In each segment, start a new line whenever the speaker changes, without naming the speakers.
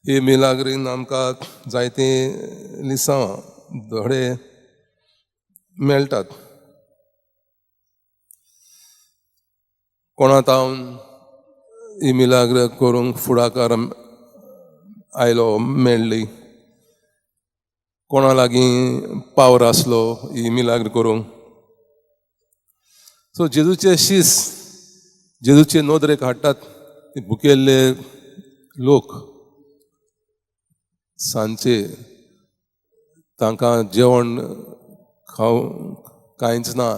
ही मिलाग्रीन आमकां जायतीं लिसांवां धडे मेळटात. कोणा तावन ही मिलाग्र करूंक फुडाकार आयलो मेळ्ळी, कोणा लागीं पावर आसलो ही मिलाग्र करूंक. सो जेजूचे शीस जेजूचे नदरेक हाडटात ते भुकेल्ले लोक सांजचे, तांकां जेवण खावंक कांयच ना,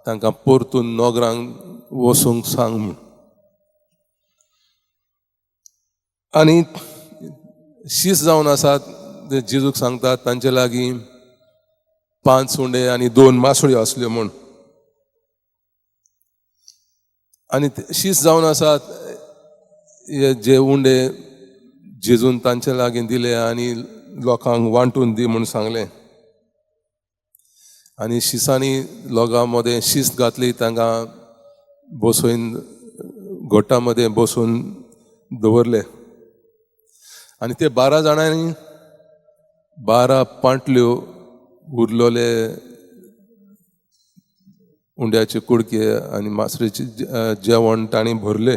तांकां परतून नगरांक वचूंक सांग म्हूण. आनी शीस जावन आसात ते जेजूक सांगतात तांचे लागीं 5 उंडे आनी 2 मासळ्यो आसल्यो म्हूण. आनी शीस जावन आसात हे जे उंडे जेजून तांचे लागीं दिले आनी लोकांक वांटून दी म्हूण सांगलें. आनी शिसांनी लोकां मदें शिस्त घातली, तांकां बसोवन गोटा मदें बसून दवरले. आनी ते 12 जाणांनी 12 पांटल्यो उरलेले उंड्याचे कुडके आनी मासळेचे जेवण तांणी भरले.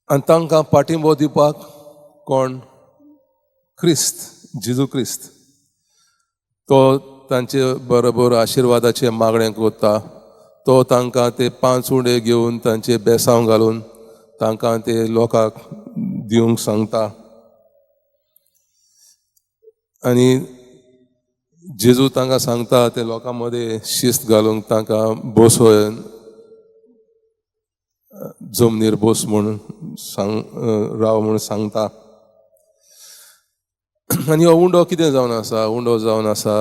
आनी तांकां पाठिंबो दिवपाक कोण? क्रिस्त, जेजू क्रिस्त. तो तांचे बरोबर आशिर्वादाचे मागणें करता. तो तांकां ते 5 उंडे घेवन तांचे बेसांव घालून तांकां ते लोकांक दिवंक सांगता. आनी जेजू तांकां सांगता ते लोकां मदें शिस्त घालूंक, तांकां बसोवन जमनीर बस म्हूण सांग, राव म्हूण सांगता. आनी हो उंडो कितें जावन आसा? उंडो जावन आसा